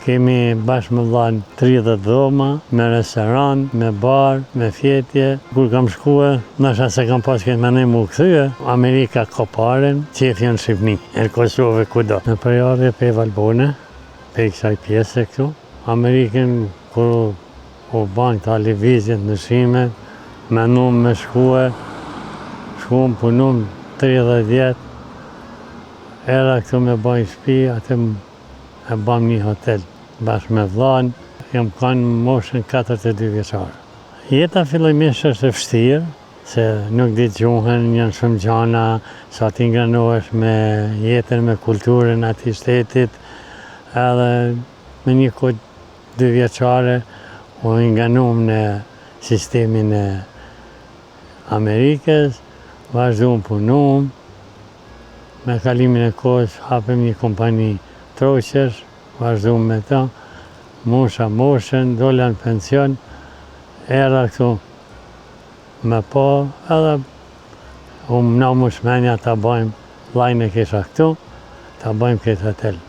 Kemi bashkë me vllanë 30 dhoma, me restoran, me bar, me fjetje. Kur kam shkue, ndoshta se kam pas këtë menim mu kthye, Amerika ka pare, qefi në Shqipni, e në Kosovë kudo. Me prejardhje pej Valbone, pej kësaj pjese këtu. Amerikën, kur u banë këta lëvizjet, ndryshimet, menum me shkue, shkum, punum 30 vjet, erdha këtu me ba një shpi, aty e bam një hotel bashkë me vllanë, jam kanë në moshën 42 vjeçare. Jeta fillimisht është e vështirë, se nuk di gjuhën, janë shumë gjana, sa ti ingranohesh me jetën, me kulturën atij shtetit, edhe me një kohë dy vjeçare u ingranum në sistemin e Amerikës, vazhdum punum, Me kalimin e kohës hapëm një kompani truckesh, vazhdum me ta, musha moshën, dola në pension, erdha këtu me pa edhe u na mush menja ta bajmë, vllajn e kisha këtu, ta bajmë këtë hotel.